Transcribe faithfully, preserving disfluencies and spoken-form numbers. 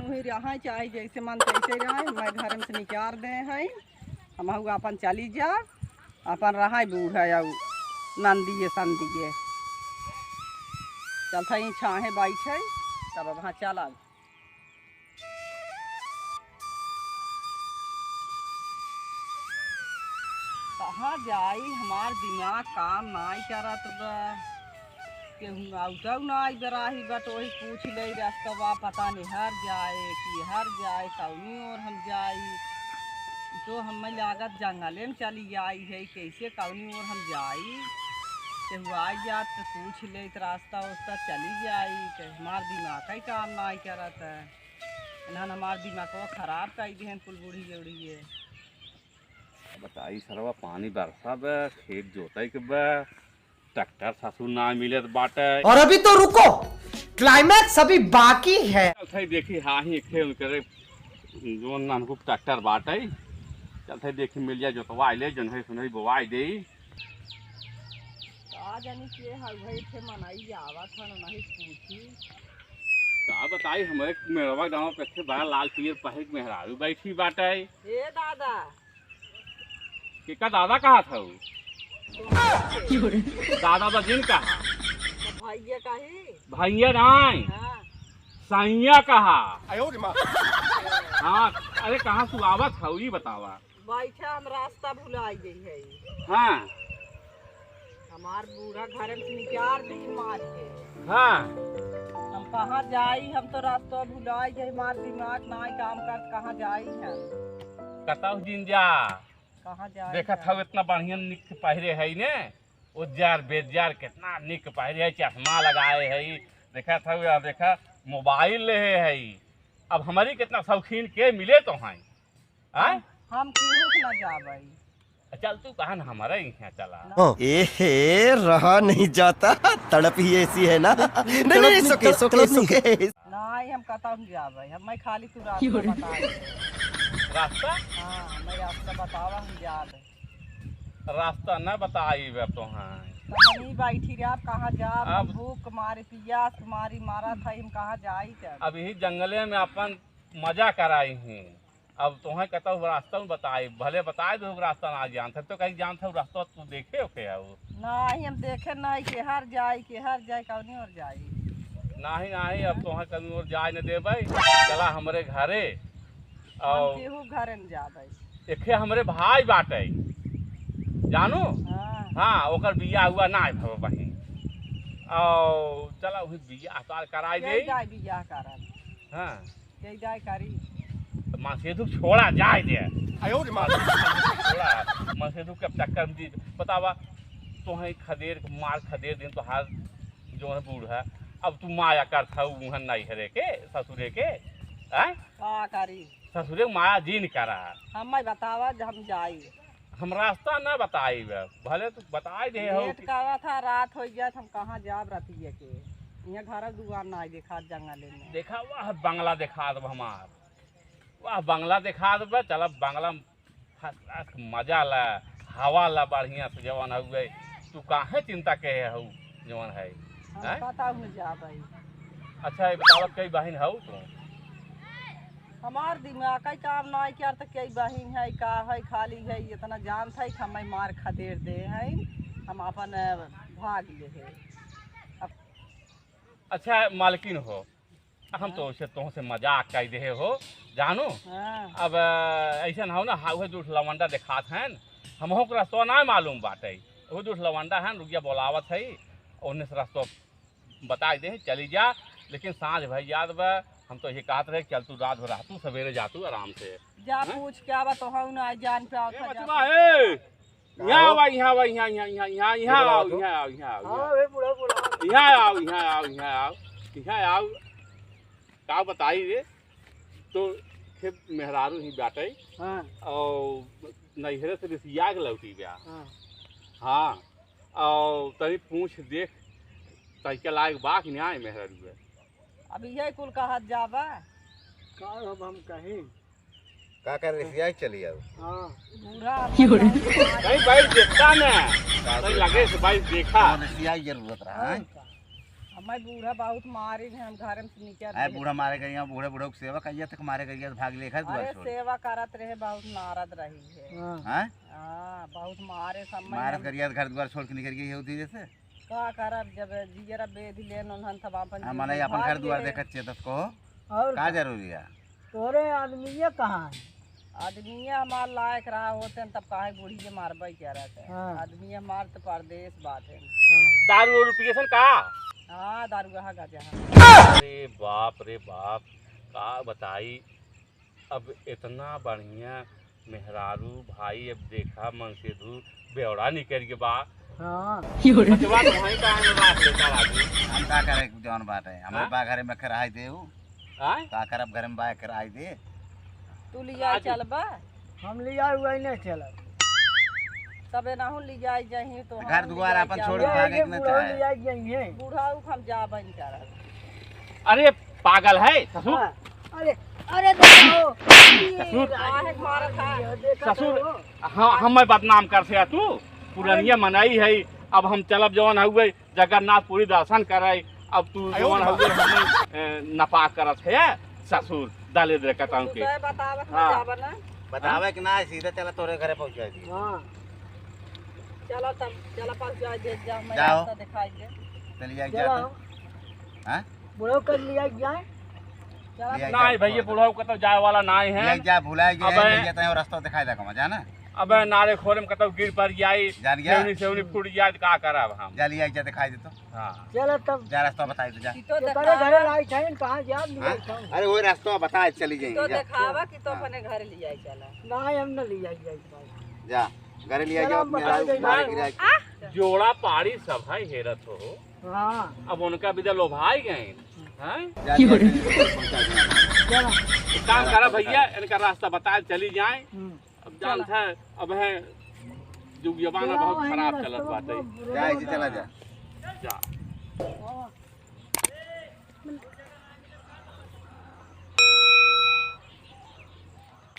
उही रहा, चाहे जैसे मन तैसे रहा, मैं घर में से निकार दे हैं। हम हऊ अपन चली जा, अपन रहा बूढ़ा अउ नंदिये संदिये। चलता ही छाहे बैठे, तब अब हाँ चला। कहाँ जाई, हमार दिमाग काम नाई करत बा। केहू आउतउ नाई बराही बा, तो वही पूछ ले रस्तवा, पता नहीं हर जाए कि हर जाए, कौनी ओर हम जाई। तो हमें लागत जंगले में चली जाई है, कैसे कौनी ओर हम जाई। केहू आई जात तो पूछ ले, तो रास्ता उस्ता चली जाई, तो हमार दिमाग ही काम नाई करत है। इन्हन हमार दिमागवा खराब कई दिहन कुल बूढ़ी जूढ़ी है। बताई सरवा, पानी बरसा बा, खेत जोतई के बा, ट्रैक्टर ससुर ना मिलत बाटे। और अभी तो रुको, climax अभी बाकी है। चलत हई देखी, हाँ ही एक ठे उनकरे जोन नानकू ट्रैक्टर बाटे, चलत हई देखी मिल जाए, जोतवाई ले, जोन है सुनई बोवाई देई। का जानी के हल भई थे मनई आवत हन, नहीं पूछी। का बताई, हमरे मेड़वा गाँव पे थे बड़ा लाल पियर पहिर मेहरारू बैठी बाटे। ए दादा। केका दादा कहा था उ? दादा तो जिन कहा। तो भैया कही? भैया नाई। हाँ। सैया कहा। आयो रे माँ। हाँ, अरे कहाँ तू आवत हऊ, ई बतावा। बैठा, हम रास्ता भुलाई गई है। हाँ। हमार बूढ़ा घर में से निकार दी मार के। हाँ। हम कहाँ जाई, हम तो रास्ता भुलाई गई, हमार दिमाग नाई काम करत, कहाँ जाई हम? कतहु जिन जा। कहाँ जाई देखत हम? हऊ इतना बढ़िया निक पहिरे है ने, उज्जर बेज्जर कितना निक पहिरे है, चश्मा लगाए है, देखत हऊ, या देखा मोबाइल लेहे है। अब हमरी कितना शौकीन के मिले तो हैं। आय? हम केहू के ना जाबै। चल तू कहा ना हमारा यहाँ चला। ना। हाँ। एहे, रहा नहीं जाता, तड़प ही ऐसी है ना। नहीं, नहीं, नहीं, तड़प सुके, नहीं, सुके, तड़प नहीं। सुके। नहीं, हम कतहु नहीं जाबै, हम मैं खाली तू रास्ता बता दे। रास्ता? हाँ, मैं रास्ता बतावा, हम जाबै। रास्ता न बताई बे तो हैं। तो हम ही बैठी रहे, आप कहाँ जाब? हम अब भूख मारे, पियास मारी, मारा था, हम कहाँ जाई तब? अब यही जंगले में अपन मजा कराई ही। अब तोहें कतहु रास्ता न बताई, भले बताई दो रास्ता ना जानत है, तो कहीं जानत है रास्ता तू देखे ओके है वो? नहीं, हम देखे नहीं, केहर जाई, केहर जाई, कौनी ओर जाई? नहीं, नहीं, अब तोहें कौनी ओर जाए न देबै, चला हमरे घरे। हम और केहू घरे न जाबै। एखे हमरे भाई बाटे, जानू? हाँ। हाँ, ओकर बियाह हुआ ना है बहिन। और चला वही बियाह तार कराई के दे। जाए बियाह करब? हाँ। के जाए करी। तो मासेधु छोड़ा जाए दे। आयो रे माँ। छोड़ा, मासेधु के चक्कर में दी, बतावा, तोहें खदेर के मार खदेर दिन तोहार जो है बूढ़ा, अब तू माया करत हऊ उहन नहीं हरे के, ससुरे के, हैं? का करी? ससुरे के माया जिन करा। हमें बतावा जब हम जाई। हम रास्ता ना बताई बे, भले तू बताई दे हो लेट कि करत है, रात हो जात, हम कहाँ जाब रतिये के? यहाँ घर दुआर ना देखा जंगले में। देखा वह बंगला देखा दब हमार, वह बंगला देखा दब, चला बंगला first class के मजा ला, हवा ला बढ़िया से जवन हउए। तू काहे चिंता के हऊ जवन है? हम हैं? पता हो जा भाई। अच्छा, ये बतावत कई बहिन हऊ तू? हमार दिमाग कई काम ना कर त कई बहिन है, का है, खाली है, इतना जानत है कि हमें मार खदेर दे है, हम अपन, अ, भाग ले है। अब अच्छा, मालकिन हो, हम हाँ। तो उसे तोहसे मजाक कई देहे हो, जानू। हाँ। अब, अ, ऐसन हो ना, हाँ, उहे दूठ लवंडा देखात हैं, हमहू के रस्तवा ना मालूम बाटे। उहे दूठ लवंडा हैं, रुकिया बोलावत है, ओने से रस्तवा बताई दे, चली जा, लेकिन साँझ भई जात बा, हम तो ये कहत रहे, चल तू रात भर रह, तू सवेरे जा, तू आराम से। जा हैं? पूछ के आवा, तो हऊ ना जान पे आवत ए है, बचवा, जा। ए! यहाँ आओ। आवा, यहाँ आवा, यहाँ, यहाँ, यहाँ, यहाँ, यहाँ ये आओ, बुलाओ तो। यहाँ आओ, यहाँ आओ। हाँ, वे बुलाओ, बुलाओ। यहाँ आओ, यहाँ आओ, यहाँ आओ, यहाँ आओ। का बताई रे, तो खे मेहरारू ही बाटे। हाँ। और नैहरे से रिसिया के लौटी बा। हाँ। हाँ, और तनी पूछ देख, तई के लायक बा कि ना मेहरारू है। अब यही कुल कहत जाबा। का अब हम कहीं? का कर रिसिया के चली आओ। हाँ। बूढ़ा क्यों रे? नहीं, बैठ देखता ना। का तई देखता? लगे से बैठ देखा। कौन रिसिया की जरूरत रहा है? हाँ। अब मैं बूढ़ा बहुत मारिन है, हम घर में से निकल आए। बूढ़ा मारे करिया, बूढ़े बूढ़े के सेवा करिया तक मारे करिया तो भाग ले घर दुआर अरे छोड़। सेवा करत रहे, बहुत नारद रही है। हाँ। हाँ? हाँ, बहुत मारे सब में मारत हम करिया तो घर दुआर छोड़ के निकल गई है धीरे से। का करब, जब जियरा बेध लेन उन्हन तब अपन हाँ, जिंदगी माने अपन भाग घर दुआर ले। देखत चेतत को और का का? जरूरी है? तोरे आदमीये कहाँ है? आदमीये हमार लायक रहा होते न, तब काहे बूढ़ी के मारबे करत है। हाँ। आदमीये हमार तो परदेस बाटे। हाँ। दारू और पियसन का? हाँ, दारू हा, गाजा हा। अरे बाप रे बाप, का बताई, अब इतना बढ़िया मेहरारू भाई, अब देखा मनसेधू बेवड़ा निकल के बा। हाँ। बचवा तो वहीं का है, बात लेता आदमी। हम का करे, जौन बात है, हमरे हाँ? बा घरे में कराई देउ। आय? का करब, घर में बा कराई दे। तू लिया आज चलबा? हम लिया हुआ ही नहीं चलब। तबे नाहू लिया जाही तो घर हम दुआर लिया अपन जाब। छोड़ के ये भागे के ना बुढ़ऊ चाहे। लिया जाइए। बुढ़ऊ हम जाबे नहीं करब। अरे पागल है ससुर। हाँ। अरे, अरे देखो। ससुर। काहे मारत है? ये देखो ससुर, तो। हाँ, हमें बदनाम कर से तू। पुरनिया मनई है, अब हम चलब जवन हुए जगन्नाथपुरी दर्शन करे, अब तू आयो जवन रे। हुए हमें, ए, नपाक करत है ससुर, दलिद्र कतऊ के। तू तो बतावत हाँ। ना जाबा ना। बतावे कि ना, सीधा चला तोरे घरे पहुँचा दी। हाँ। चलो तब, चलो पहुँचा दे, जा, मैं जाओ। रास्ता दिखाई दे। चलिए, चलो। जाओ। हाँ? बुढ़ऊ कर लिया जाए। चला। लिया नहीं जाए, भैया, छोड़ दे। बुढ़ऊ का तो जाए वाला नहीं है। लिया जा, भुलाए गए अबे हैं, लिया तो रास्ता दिखाई देगा, जाना। अबे नारे खोरे में कतऊ गिर पड़ जाई, जान गया। सेवनी, सेवनी फूट जाए, तो का करब हम? जा लिया जा, दिखाई दे तो। हाँ। चलो तब। जा रास्ता बताई दे, जा। कि तो ये करे घरे दिखावा। लाई थे, कहाँ जा लिया हाँ? था? अरे वो रास्ता बताए, चली जाइए, तो जा। दिखावा कि तो हाँ। अपने घर लिया चला। नहीं, हम न लिया जाए। जा, घरे लिया चलो, जाओ, हम अपने बता रास्ता देंगे। मारे गिरा के। जोड़ा पाड़ी सब है, हेरत हो। हाँ। अब उनका भी तो लोभाई गए, हैं? जा, जा, जा, जा, पहुंचा दे। चलो। एक काम करा भैया, इनका रास्ता बता, चली जाए। हम्म। अब जानत है, अब है, जो जमाना चलो, बहुत वहीं खराब रास्ता चलत बाटे। पर जा, ऐसे चला जा। जा।